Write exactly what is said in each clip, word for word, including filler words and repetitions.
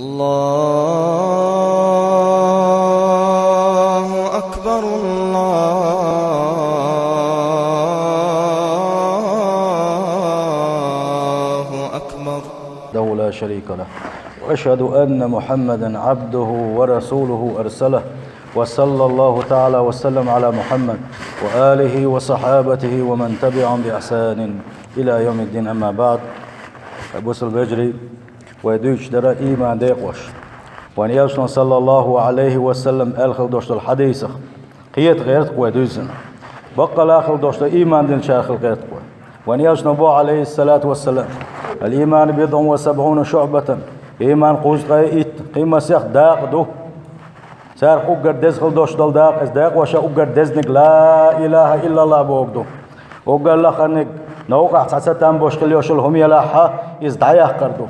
الله أكبر، الله أكبر. وحده لا شريك له، وأشهد أن محمدا عبده ورسوله أرسله، وصلى الله تعالى وسلم على محمد وآله وصحابته ومن تبعهم بإحسان إلى يوم الدين، أما بعد. Бусалба вежарий, вай дуьйцуш дара иман декъош. Вайн Элчано, саллаллаху Ӏалайхи ва саллам, аьлла хила долуш долу хьадисах кхета гӀерта вай дуьйцина. Баккъала хила долуш долу иман динчара хила гӀерта вай. Вайн Элчано боху, Ӏалайхиссалату вассалам: «Ал-иману бидъун ва сабъуна шуъбатан». Иман кхузткъе итт, кхин масех дакъа ду. Царах уггар деза хила долуш долу дакъа, иза декъоша уггар дезниг ла илаха иллаллах бохург ду. Уггар лахарниг, новкъахь цхьа ца там болуш хила йолуш йолу хӀума елахь а, иза дӀаяккхар ду.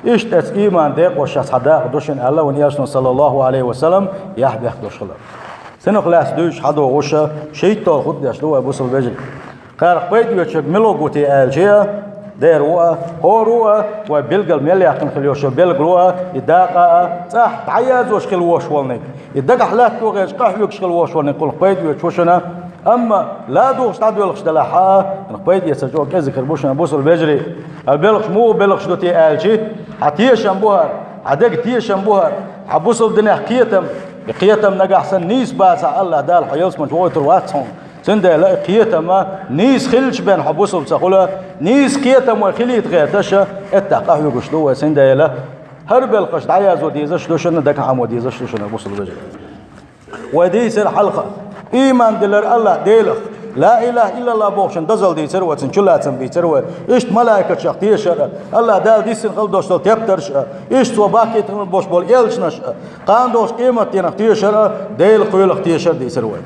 Иштта оцу иман декъоша цхьа дакъа ду шуна аьлла, вайн Элчано, саллаллаху Ӏалайхи ва саллам, яхь бехк долуш хилар. Цунах лаьцна дуьйцуш хьадогӀуш шийтта долу хутба деш ду вай, бусалба вежарий. Кхарах пайда оьцург милуг ву те аьлча, дера ву а, хӀора ву а, вай билггал мел яьккхина хила йолуш йолу билгало а, и дакъа а, цӀахь дӀаязош хила волуш волниг, и дагахь латто гӀерташ къахьоьгуш хила волуш волниг кхунах пайда оьцуш ву шуна. Амма ладугӀуш дӀадоьлхуш делахь а, кхунах пайда эцар чӀогӀа кӀезиг хир бу шуна, бусалба вежарий. Хьан белхаш муха белхаш ду те аьлча, хьан тешам бу хӀара, хьан дега тешам бу хӀара, хьан бусалба динах кхетам, и кхетам нагахь санна нийса бацахь, АллахӀ Дала хьо ялсамане чу вохуьйтур вац хьуна. Цундела и кхетам а нийса хилча бен хьо бусалба ца хуьлу, нийса кхетам вай хилийта гӀерташ а, эттахь къахьоьгуш ду вай. Цундела хӀара белхаш дӀаязо дезаш ду шуна, дагахь хьамо дезаш ду шуна, бусалба вежарий. Вай дийцира хьалха, иман дилар АллахӀ Делах, ла илаха иллаллах бохучун дозалла дийцира вай, цуьнан чулацам бийцира вай. Иштта малайкашех тешар а, АллахӀ Дала диссина хила долуш долу тептарш а, иштта цо бахкийта хила болуш болу элчанаш а, кхана долчу къематдийнах тешар а, Делан кхелах тешар а дийцира вай.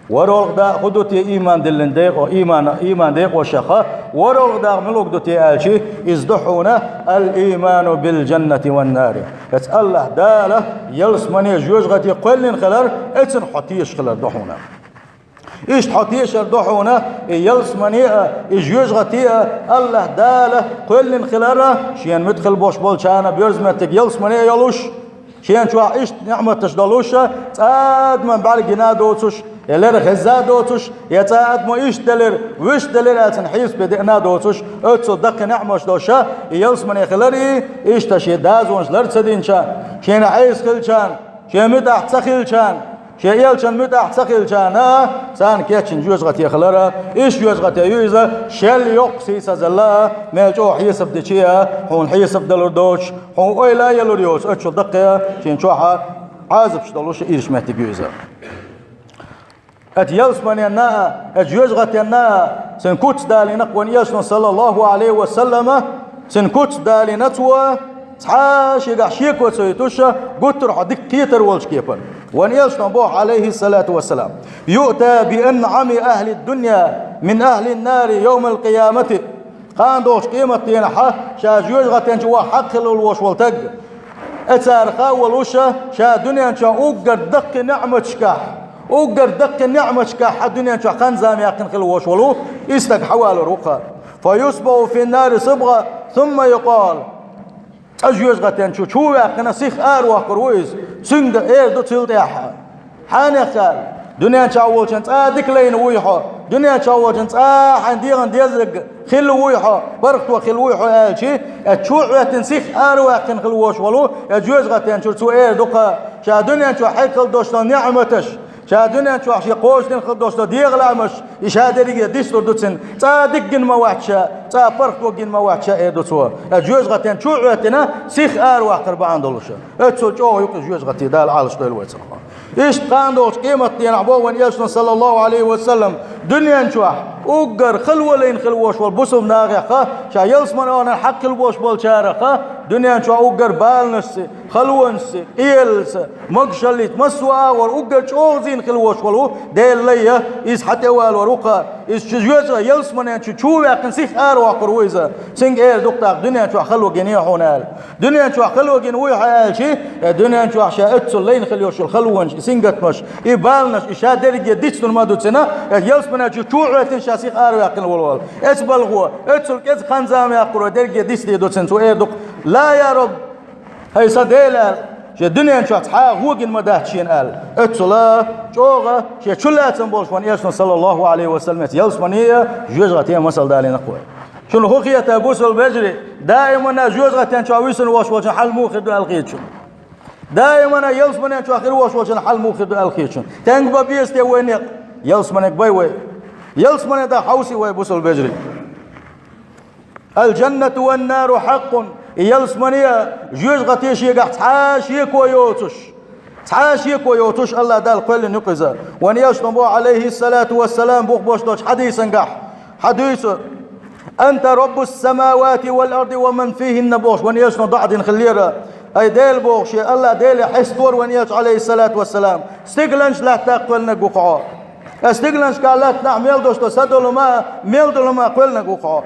ВорхӀалгӀа дакъа хӀун ду те иман диллина декъо, иман, иман декъошех а, ворхӀалгӀа дакъа милуг ду те аьлча, иза ду хьуна: «Ал-иману бил-джаннати ван-нари». Эцу АллахӀ Дала ялсамане, жоьжахате кхоьллина хилар, эцунах хьо тешаш хилар ду хьуна. Иштта хьо тешар ду хьуна, и ялсамане а, и жоьжахате а АллахӀ Дала кхоьллина хилар а, шена муьтӀахь хила болуш болчарна боьрза меттиг ялсамане а йолуш, шена чохь иштта неӀматаш долуш а, цкъа адаман бӀаьрг гина а доцуш, я леррина хезна а доцуш, я цкъа адамо иштта делира, вуьшта делира аьлла цуьнан хьесапе деана а доцуш, оццул даккхий неӀматаш долуш а, и ялсамане хилар а, иштта шен дозанаш лар ца динчарна, шена хьийса хилчарна, шен муьтӀахь ца хилчарна, шен элчанна муьтӀахь ца хилчарна, царна кечйина жоьжахате хилар а, иштта жоьжахате ю иза, шел йоккха сийсазалла а, мел чӀогӀа хьесап дича а, хьуна хьесап далур доцуш, хьуна ойла а ялур йоцуш, оццул даккхий а, шена чохь а Ӏазапаш долуш а ирча меттиг ю иза. Оцу ялсаманенна а, оцу жоьжахатенна а цуьнан куц далийна-кх вайн Элчано, саллаллаху Ӏалайхи ва саллама, цуьнан куц далийна цо, цхьа а шегахь шеко ца юьтуш, гуттар а хьо дика кхетар волчу кепара. Вайн Элчано боху, Ӏалайхиссалату вассалам: «Юъта би анъами ахлид-дунья мин ахлин-нари йовмал-къиямати». Кхана долчу къематдийнахь ша жоьжахатен чу ваха хьакъ хила волуш волу стаг, эцарах а волуш, ша дуьнен чохь уггар даккхий неӀматашкахь, уггар даккхий неӀматашкахь хьан дуьнен чохь хан-зама яьккхина хила волуш волу и стаг хьавалор ву-кх. «Фа юсбагӀу фин-нари сибгӀа, сумма юкъал». Цкъа жоьжахатен чу чу ваьккхина сиха араваккхар ву иза. Цуьнга эр ду цул тӀаьхьа: «Хьанех, — аьлла, — дуьнен чохь волчун цкъа а дика лайна вуй хьо, дуьнен чохь волчун цкъа а хьайн дегӀан дезарг хилла вуй хьо, паргӀато хилла вуй хьо», — аьлча, оцу чу а хӀоьттина сиха араваьккхина хила волуш волу оцу жоьжахатен чуьра цо эр ду-кх: «Ша дуьнен чохь хьегна хила долуш долу неӀматаш, ша дуьнен чохь шен кхочушдина хила долуш долу дегӀан лаамаш, и ша дерриге дицлур ду цуьнан. Цкъа а дика гина ма вац ша, цкъа а паргӀато гина ма вац ша», — эр ду цо. Оцу жоьжахатен чу а хӀоьттина, сиха араваккхар бахьана долуш. Оццул чӀогӀа ю-кх и жоьжахати, Дала Ӏалашдойла вай цунах. Иштта кхана долчу къематдийнахь боху вайн Элчано, саллаллаху Ӏалайхи ва саллам, дуьнен чохь уггар хало лайна хила волуш волу бусалба нахех а, ша ялсамане вахана хьакъ хила волуш болчарах а, дуьнен чохь уггар баланашца, халонашца, къелаца, могушаллица, массо а агӀор уггар чӀогӀа зийна хила волуш волу Делан лай а, иза хьан тӀе а валор ву-кх. Иза чу жоьжахатен ялсаманен чу чу а ваьккхина сиха араваккхар ву иза. Цуьнга эр ду-кх тӀаккха: «Дуьнен чохь хало гиний хьуна?» — аьлла. Дуьнен чохь хало гина вуй хьо аьлча, э, дуьнен чохь ша оццул лайна хила йолуш йолу халонаш, и сингаттамаш, и баланаш, и ша дерриге дицлур ма ду цуьнан, э, ялсаманен чу чу а хӀоьттина ша сиха араваьккхина волу вала. Эцу балхо, оццул кӀезиг хан-зама яьккхаро дерриге дицлур ду цуьнан, цо эр ду-кх: «Ла, я Рабб, «ХӀай сан Дела, аьлла, шен дуьнен чохь цхьа а гӀо гина ма дац шена», аьлла. Оццул чӀогӀа шен чулацам болуш ван Элчано, саллаллаху Ӏалайхи ва саллам, ялсамане а, жоьжахате а масал далийна-кх вай. Шуна хӀун хета, бусалба вежарий, даимана жоьжахатен чохь висина волуш волчун хьал муха хир ду аьлла хета шуна? Даимана ялсаманен чохь хир волуш волчун хьал муха хир ду аьлла хета шуна? Стенга бан беза те вай некъ? Ялсаманега бай вай. Ялсамане дан хьовсий вай, бусалба вежарий. «Ал-джаннату ван-нару хьакъун». И ялсамане а, жоьжахате а шегахь цхьа а шеко йоцуш, цхьа а шеко йоцуш АллахӀ Дала кхоьллина ю-кх иза. Вайн Элчано боху, Ӏалайхиссалату вассалам, бух беш долчу хьадисангахь, хьадуьйцу: «Анта Раббус-самавати вал-арди ва ман фихинна», бохуш, вайн Элчано доӀа дина хиллера. «Ай Дела», бохуш, АллахӀ Деле хьестора вайн Элча, Ӏалайхиссалату вассалам, стигланаш, лаьттах кхоьллинарг ву-кх хьо. Ас стигланашкахь, лаьттанахь мел долуш долу са долу ма, мел долу ма кхоьллинарг ву-кх хьо.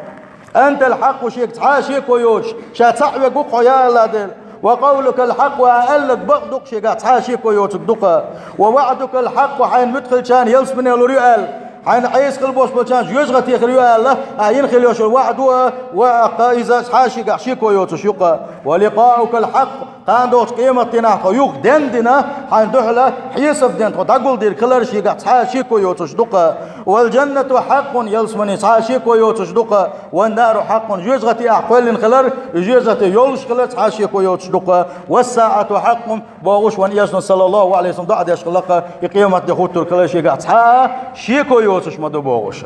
«Антал хьакъу», шега цхьа а шеко йоцуш, ша цхьаъ верг ву-кх хьо, я АллахӀ Дела. «Ва къавлукал хьакъу», ахьа аьлларг бакъ ду-кх, шегахь цхьа а шеко йоцург ду-кх. «Ва ваӀдукал хьакъу», хьайна муьтӀахь хиллачарна ялсамане лур ю аьлла, хьайна Ӏеса хила болуш болчарна жоьжахате хир ю аьлла, ахьа йина хила йолуш йолу ваӀда а, ва а, кха, иза цхьа а шегахь шеко йоцуш ю-кх. «Ва ликъаукал хьакъ», кхана догӀучу къематдийнахь тхо юха денна дина, хьайна дуьхьала хьесап дина тхо дӀагулдийриг хилар шегахь цхьа а шеко йоцуш ду-кх. «Вал-джаннату хьакъун», ялсамане цхьа а шеко йоцуш ду-кх. «Ван-нару хьакъун», жоьжахате ахь кхоьллина хилар, и жоьжахате йолуш хилар цхьа а шеко йоцуш ду-кх. «Вас-саӀату хьакъун», бохуш, вайн Элчано, саллаллаху Ӏалайхи ва саллам, доӀа деш хилла-кх, и къематде хӀуттург хилар шегахь цхьа а шеко йоцуш ма ду бохуш.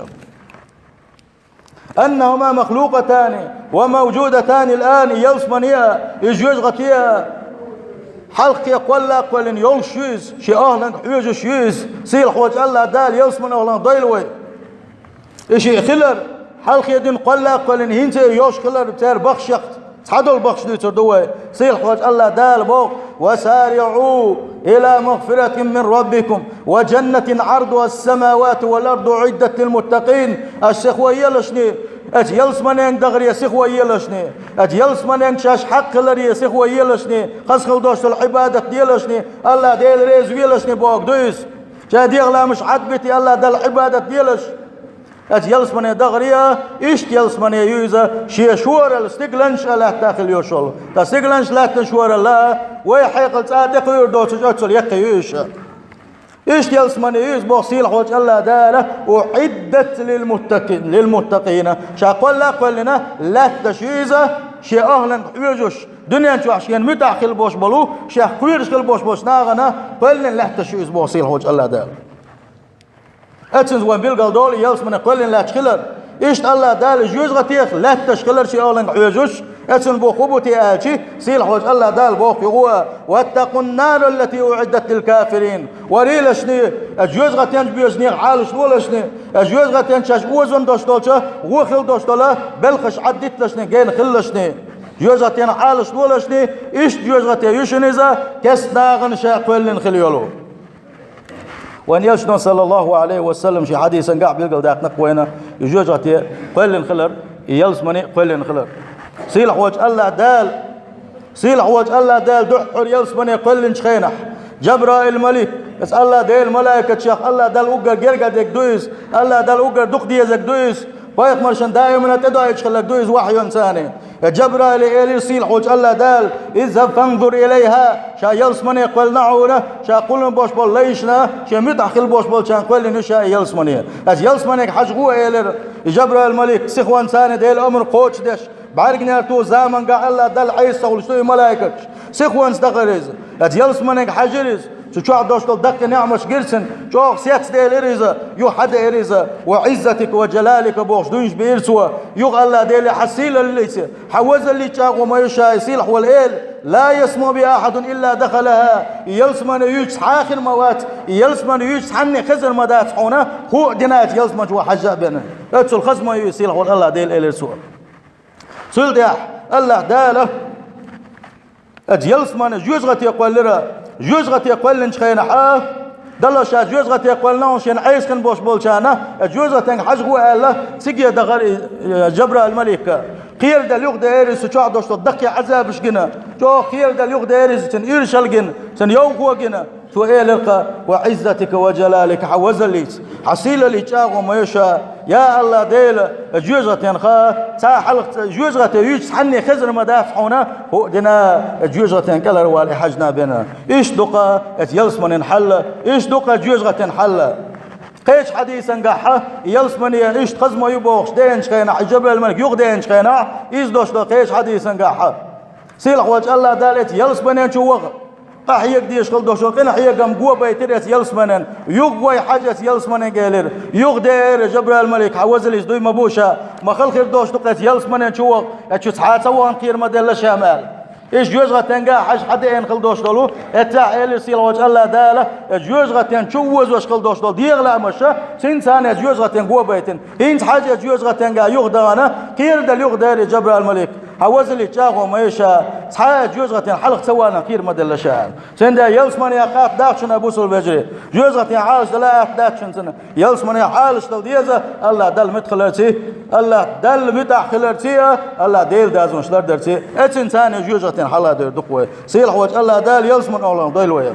«Аннахума махлукъатани ва мавжудатани ал-ан», ялсамане а, и жоьжахате а хьалххе кхолла а кхоьллина йолуш ю иза, шен охӀланга хьоьжуш ю иза. Сийлахьчу АллахӀ Дала ялсамане, охӀланга дойла вай. И шиъ хилар, хьалххе дина кхолла а кхоьллина, хӀинца а йолуш хилар церан бахшех цхьадолу бахаш дуьйцур ду вай. Сийлахьчу АллахӀ Дала боху: «Ва сариӀу ила магфиратин мин раббикум ва джаннатин Ӏардуха ас-самавату вал-арду уӀиддат лил-муттакъин». Аш сихо елашни, аш ялсаманенга дахаре сихо елашни, аш ялсаманенга шаьш хьакъ хиларе сихо елашни, хаза хила долуш долу Ӏибадат делашни, АллахӀ Дела реза велашни бохург ду иза. Ша дегӀан ламазаш Ӏадбити, АллахӀ Далла Ӏибадат делаш. Аш ялсамане дахаре а, иштта ялсамане ю иза, шен шоралла стигланаш а, лаьттах а хила йолуш йолу. Ткъа стигланаш, лаьттан шоралла а вай хьекъал цкъа а тӀекхуьур доцуш, оццул яккхий ю иза. Иштта ялсамане ю иза, боху сийлахьчу АллахӀ Дала, уӀиддат лил-муттакъин, лил-муттакъина. Ша кхолла а кхоьллина лаьтташ ю иза, шен охӀланга хьоьжуш, дуьнен чохь шена муьтӀахь хила болуш болу, шех кхоьруш хила болуш болчу нахана кхоьллина лаьтташ ю иза, боху сийлахьчу АллахӀ Дала. Эцинца вайн билгал долу ялсамане кхоьллина лаьтташ хилар. Иштта АллахӀ Дала жоьжахатех лаьтташ хилар шен охӀланга хьоьжуш, эцинца боху хӀун бу те аьлча, сийлахьчу АллахӀ Дала боху юха а: «Ваттакъун-нара ллати уӀиддат лил-кафирин». Варийлашни, аш жоьжахатен боьжнех Ӏалашдолашни, аш жоьжахатен шаьш озон долуш долчу, гӀо хила долуш долу белхаш Ӏаддиталашни, гена хилалашни. Жоьжахатен Ӏалашдолашни, иштта жоьжахате ю шуна иза, кест нахана ша кхоьллина хила йолу. Вайн Элчано, саллаллаху Ӏалайхи ва саллам, шен хьадисангахь билгалдаьккхина-кх вайна и жоьжахате кхоьллина хилар, и ялсамане кхоьллина хилар. Сийлахьчу АллахӀ Дала, сийлахьчу АллахӀ Дала дуьххьара ялсамане кхоьллинчу хенахь, Джабраил-малик, иза АллахӀ Делан малайкатех АллахӀ Далла уггар герга дерг ду иза, АллахӀ Далла уггар дукха дезарг ду иза, пайхамаршна даимана тӀедоуьйтуш хилларг ду иза вахьйонца. Джабраиле элира сийлахьчу АллахӀ Дала: «Изхаб фанзур илайха», ша ялсамане кхоьллина хьуна, ша кхуллун болуш болу лайшна, шен муьтӀахь хила болуш болчарна кхоьллина ю ша и ялсамане. Аш ялсаманега хьажа гӀо, элира и Джабраил-малик, сихонца Делан омра кхочушдеш, бӀаьрган тӀе ту заманга АллахӀ Далла Ӏеса ца хуьлуш ду и малайкаш. Сихонца дахара иза. Аш ялсаманега хьаьжира иза. Цу чохь долуш долу даккхий неӀматаш гира цунна, чӀогӀа сецделира иза, юха хьадаира иза. «Ва Ӏиззатика ва джалалика», бохуш, дуйнаш биира цо. Юха АллахӀ Деле, хьан сийлаллица, хьан везаллица чӀагӀо ма ю ша и сийлахь волу эла: «Ла ясмаӀу биха ахьадун илла дахалаха». И ялсамане юьйцуш цхьа а хир ма вац, и ялсамане юьйцуш цхьанне хезар ма дац хьуна, хӀуъа динарца ялсамане чу ван хьажжа а бина. Оццул хаза ма ю и сийлахь волу АллахӀ Дела, элира цо. Цул тӀаьхьа АллахӀ Дала аш ялсамане жоьжахате кхоьллира, жоьжахате кхоьллинчу хенахь а, дала ша жоьжахате кхоьллина хьуна шена Ӏеса хин болуш болчарна, аш жоьжахатенга хьажа гӀо аьлла, циге дахара и, э, Джабраил-малик. Кхерадала юхадеара иза цу чохь долуш долу даккхий Ӏазабаш гина, чӀогӀа кхерадала юхадеара иза цуьнан иршал гина, цуьнан йовхо гина. Цо элира-кха: «Ва Ӏиззатика ва джалалика», хьан вазаллица, хьан сийлаллица чӀагӀо ма йо ша. Я АллахӀ Дела, жоьжахатин ха, цхьа хьалха жоьжахати юьйцуш цхьанне хезар ма дац хьуна, хӀуъа дина, жоьжахатин кӀелхьарвала и хьаьжна бина. Иштта ду-кха оцу ялсаманин хьал, иштта ду-кха жоьжахатин хьал. Кхечу хьадисангахь, ялсамане иштта хаза ма ю бохуш деанчу хенахь, и Жабраил-малик юхадеанчу хенахь, иза долуш ду кхечу хьадисангахь. Сийлахь волчу АллахӀ Дала оцу ялсамане чу ваха, къахьега дезаш хила долуш долу къинхьегам го байтира оцу ялсаманен. Юха гой хьажа оцу ялсаманега элира. Юхадеара Жабраил-малик, хьан вазаллица дуй ма бу ша, ма хала хир долуш ду-кха оцу ялсамане чу ваха, оцу чу цхьа а ца вахана кхера ма делла ша аьлла. Иза жоьжахатинга хьажа хьадеана хила долуш долу, эццахь элира сийлахь волчу АллахӀ Дала, иза жоьжахатин чу озош хила долуш долу дегӀан лаамаш, цуьнца царна иза жоьжахатин го байтина. ХӀинца хьажа иза жоьжахатинга юхадахана, кхерадала юхадеара Жабраил-малик, хьан вазаллица чӀагӀо ма йо ша, цхьа а иза жоьжахатин хьалха ца вахана кхера ма делла ша аьлла. Цундела ялсамане хатта дац шуна, бусалба вежарий, жоьжахатин Ӏалашдала атта дац шуна цуьнан. Ялсамане Ӏалашдала деза, АллахӀ Далла муьтӀахь хиларций, АллахӀ Далла муьтӀахь хиларций а, АллахӀ Делан дазонаш лардарций а. Эццахь царна жоьжахатин хьала дойр ду-кх вай. Сийлахь волчу АллахӀ Дала ялсаманин охӀланах дойла вай.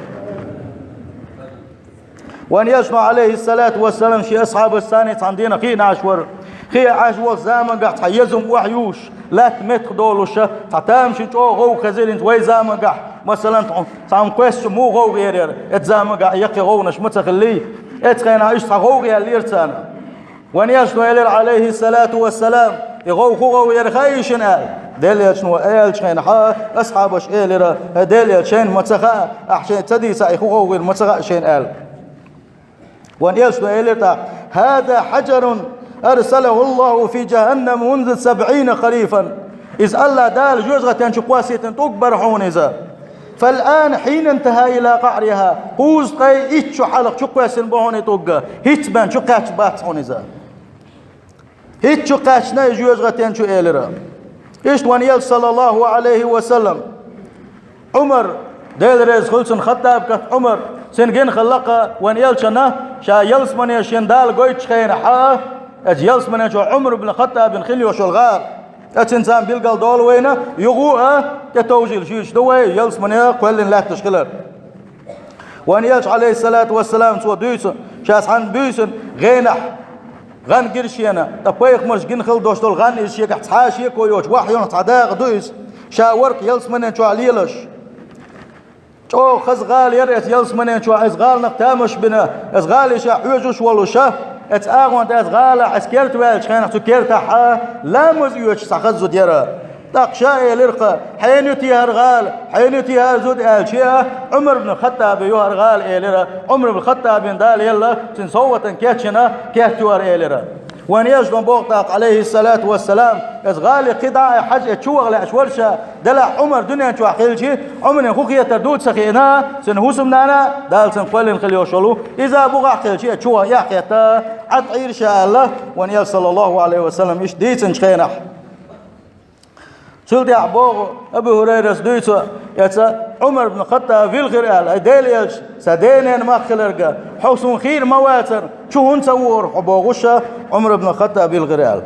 Вайн Элчано, Ӏалайхиссалату вассалам, шен асхьабашца цхьана дийнахь кхиъна Ӏаш вара. Кхиъна Ӏаш волчу замангахь цхьа еза хӀума охьаювш, латта меттах долуш, цхьа тамашийна чӀогӀа гӀовгӀа хезира хӀинца вай замангахь. Масалан, цхьа хӀума кхоьссича муха гӀовгӀа эр яра, эцу замангахь яккхий гӀовгӀанаш ма ца хиллий, эцу хенахь иштта цхьа гӀовгӀа яьлла яра царна. Вайн Элчано элира, Ӏалайхиссалату вассалам, и гӀовгӀа хӀун гӀовгӀа яра хаьий шуна аьлла. Делан Элчано аьллачу хенахь, асхьабаша элира: «ХӀай Делан Элча, шайна ма ца хаьа, ахь шайна ца дийцахь, и хӀун гӀовгӀа яра ма ца хаьа шайна», аьлла. Вайн Элчано элира тӀаккха: «ХӀаза хьаджарун арсалаху Аллаху фи джаханнама мунзу сабъийна харифан». Иза АллахӀ Дала жоьжахатин чу кхоссийтина тӀулг бара хьуна иза. «Фал-ана хьина интахьа ила къаӀрихьа». Кхузткъе итт шо хьалха чу кхоьссина бу хьуна и тӀулг, хӀинца бен чу кхаьчна бац хьуна иза. ХӀинца чу кхаьчна и жоьжахатин чу, элира. Иштта вайн Элча, саллаллаху Ӏалайхи ва саллам, Ӏумар, Дела реза хуьлда цунна, Хаттаб кӀант Ӏумар, цуьнан гина хилла-кха вайн Элчанна, ша ялсамане шена Дала гойтучу хенахь, оцу ялсаманин чохь Ӏумар ибн Хаттабан хила йолуш йолу гӀала. Оцуьнца цхьаьна билгал долу вайна, юха а тӀетовжийла шуьйцуш ду вай, ялсамане кхоьллина лаьтташ хилар. Вайн Элча, Ӏалайхиссалату вассалам, цо дуьйцу, ша цхьаьна буьйсанна гӀенахь гӀан гира шена, ткъа пайхамарша гина хила долуш долу гӀан иза шегахь цхьа а шеко йоцуш, вахьйонах цхьа дакъа ду иза, ша вара-кх ялсаманин чохь лелаш. ЧӀогӀа хаза гӀала яра оцу ялсаманин чохь, оцу гӀаланах тамаш бина, оцу гӀале ша хьоьжуш волуш, оцу агӀонна тӀе оцу гӀалахь оцу керта ваьллачу хенахь, цу кертахь ламаз оьцуш цхьа хаза зуда яра. ТӀаккха ша элира-кха: «Хьенан ю те хӀара гӀала, хьенан ю те хӀара зуда?» аьлча, Ӏумар ибн Хаттабан ю хӀара гӀала, элира. Ӏумар ибн Хаттабана Дала елла, цуьнан совгӀатана кечйина керта ю хӀара, элира. Вайн Элчано боху тӀаккха, Ӏалайхиссалату вассалам, оцу гӀале кхин дӀа а хьажа, оцу чу ваха лаьаш вара ша, делахь Ӏумар дуьнен чохь хилча, Ӏумарна хӀун хетар ду ца хиъна, цуьнан хӀусамнана, Дала цунна кхоьллина хила йолуш йолу, иза а бухахь хилча, оцу чу ваха эхь хетта, Ӏад Ӏийра ша аьлла, вайн Элча, саллаллаху Ӏалайхи ва саллам, иштта дийцинчу хенахь. Цул тӀаьхьа боху Абу ХӀурайрас дуьйцу, эца Ӏумар ибн Хаттаб вилхира аьлла: «Ай Делан Элча, сан ден-ненан мах хиларга, хьо суна хийра ма вацара, чу хӀунда ца вухура хьо?» бохуш, Ӏумар ибн Хаттаб вилхира аьлла.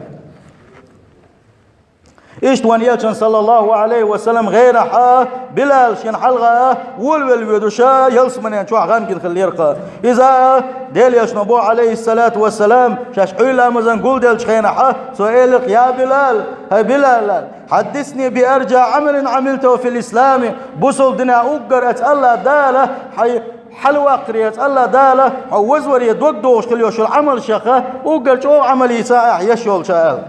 Иштта вайн Элчанна, саллаллаху Ӏалайхи ва саллам, гӀенахь Билал шена хьалха волавелла воьдуш, ялсаманин чохь гӀан гина хиллера-кха. Иза Делан Элчано боху, Ӏалайхиссалату вассалам, шаьш Ӏуьйра ламазан гулделлачу хенахь, цо элира: «Я Билал, хӀай Билал, хьаддисни би арджа Ӏамалин Ӏамилтаху фил ислами». Бусалба динехь уггар оцу АллахӀ Дала хьайн хьалаваккхаре, оцу АллахӀ Дала хьо вазваре дог дохуш хила йолуш йолу Ӏамалшех уггар чӀогӀа Ӏамал йийца ахь еш йолча аьлла.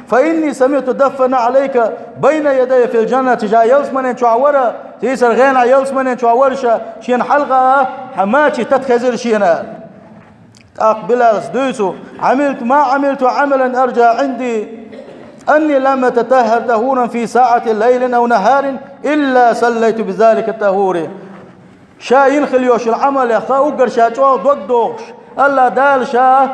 «Фа инни самиъту даффа наӀлайка байна ядайя фил джаннати», ша ялсаманин чохь вара, сийсара гӀенахь ялсаманин чохь вара ша, шена хьалха хьан мачийн тата хезира шена. ТӀаккха Билалс дуьйцу: «Ӏамилту ма Ӏамилту Ӏамалан арджа Ӏинди, анни лам ататаххар тахуран фи саӀати лайлин ав нахарин, илла саллайту би залика тахури». Ша йина хила йолуш йолу Ӏамалех уггар ша чӀогӀа дог дохуш, АллахӀ Дала ша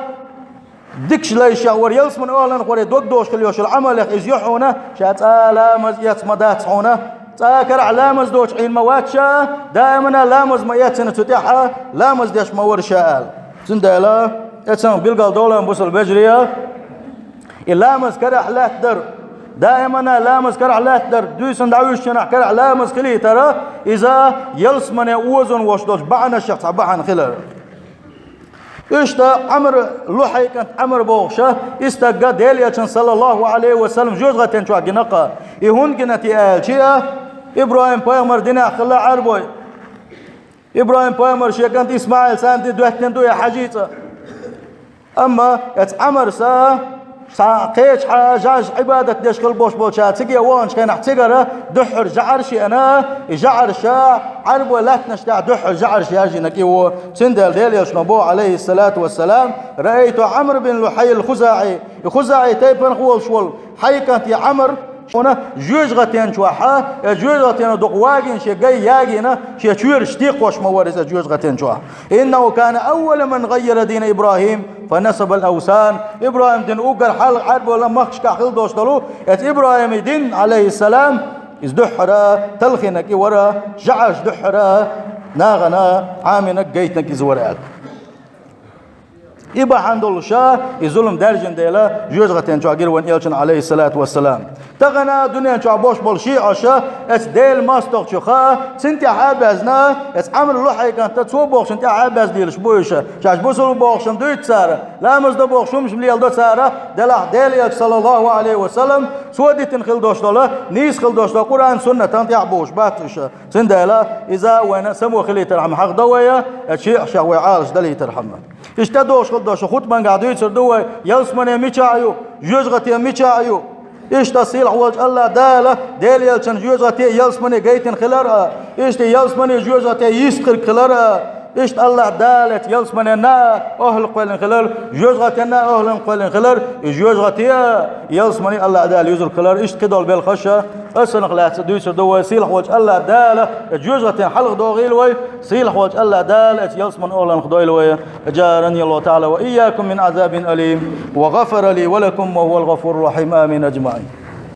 дикачу лайшех вара, ялсаманин охӀланах варе дог дохуш хила йолуш йолу Ӏамалех иза ю хьуна, ша цкъа а ламаз эцна ма дац хьуна, цкъа а карахь ламаз доцуш Ӏийна ма вац ша, даимана ламаз ма эцна цу тӀехь, ламаз деш ма вара ша аьлла. Цундела, эцна билгал долан бусалба вежарий, и ламаз карахь лаьтта дара. даимана ламаз карахь лаьттадар, дуьйцун дӀавуьжучу хенахь карахь ламаз хилийтара, иза ялсамане озон вош долчу бахьанашех цхьа бахьана хилар. Иштта Ӏамр, Лухьай кӀант Ӏамр бохуша, и стагга Делан Элчан, саллаллаху Ӏалайхи ва саллам, жоьжахатен чохь гина-кха. И хӀунда гина те аьлча, ИбрахӀим-пайхамар динехь хилла Ӏарбой. ИбрахӀим-пайхамар шен кӀант ИсмаӀил санна тӀе доьттина ду и хьажийца. Амма эца Ӏамарса, цхьа кхечахьа жӀарш Ӏибадат деш хила бош болча циге ваханчу хенахь цигара дуьххьара жӀарш еана, и жӀарша Ӏарбой латтанаш тӀехь дуьххьара жӀарш яжина кӀиво. Цундела Делан Элчано боху, Ӏалайхиссалату вассалам: «Раайту Ӏамр бин Лухьай ал-ХузаӀи». И ХузаӀи тайпанах волуш волу Хьай кӀант я Ӏамр, шуна жоьжахатен чохьа, я жоьжахатена дукха вагийна шен гай ягийна, шен чоьраш текхош ма вара иза жоьжахатен чохь. «Иннаху кана аввала ман гӀаййара дина ИбрахӀим, фа насаба ал-авсан». ИбрахӀим дин уггар хьалха Ӏарбойла махкашкахь хила долуш долу, эца ИбрахӀиман дин, Ӏалайхиссалам, иза дуьххьара талхийнарг и вара, жӀарш дуьххьара нахана Ӏамийнарг, гайтинарг иза вара аьлла. И бахьана долуша, и зулам даьржина дела, жоьжахатен чохь гира вайн Элчана, Ӏалайхиссалату вассалам. Тахана дуьнен чохь бош болу шиӀаша, эца Делан мостагӀчу хаа, цуьнан тӀаьхьа а баьзна, эца Ӏамр Лухьай кӀанта, цо бохучун тӀаьхьа а баьзна дийлаш бу уьш. Шаьш бусулба бохучун дуьйцу цара, ламаз дан бохуш хӀумаш леладо цара, делахь Делан Элча, саллаллаху Ӏалайхи ва саллам, цо дитина хила долуш долу, нийса хила долуш долу Къуръан-Суннатан тӀаьхьа бохуш бац уьш. Цундела иза вайна само хилийтархьама хьахдо вай, эца шиӀашех вай Ӏалаш далийтархьама. Иштта дохуш хила долуш хутбангахь дуьйцур ду вай, ялсамане мичахь ю, жоьжахате мичахь ю. Иштта сийлахь волчу АллахӀ Дала Делан Элчан жоьжахате, ялсамане гайтина хилар а, иштта ялсамане, жоьжахате йистхирг хилар а. Иштта АллахӀ Дала эца ялсаманенна а охӀла кхоьллина хилар, жоьжахатенна а охӀла кхоьллина хилар, и жоьжахате а, ялсамане а АллахӀ Дала юзург хилар. Иштта кхидолу белхаша, асанах лаьцна дуьйцур ду вай, сийлахь волчу АллахӀ Дала эца жоьжахатен хьалха дохийла вай, сийлахь волчу АллахӀ Дала эца ялсамане охӀланах дойла вай. أجارني الله تعالى وإياكم من عذاب أليم، وغفر لي ولكم، وهو الغفور الرحيم. آمين أجمعين.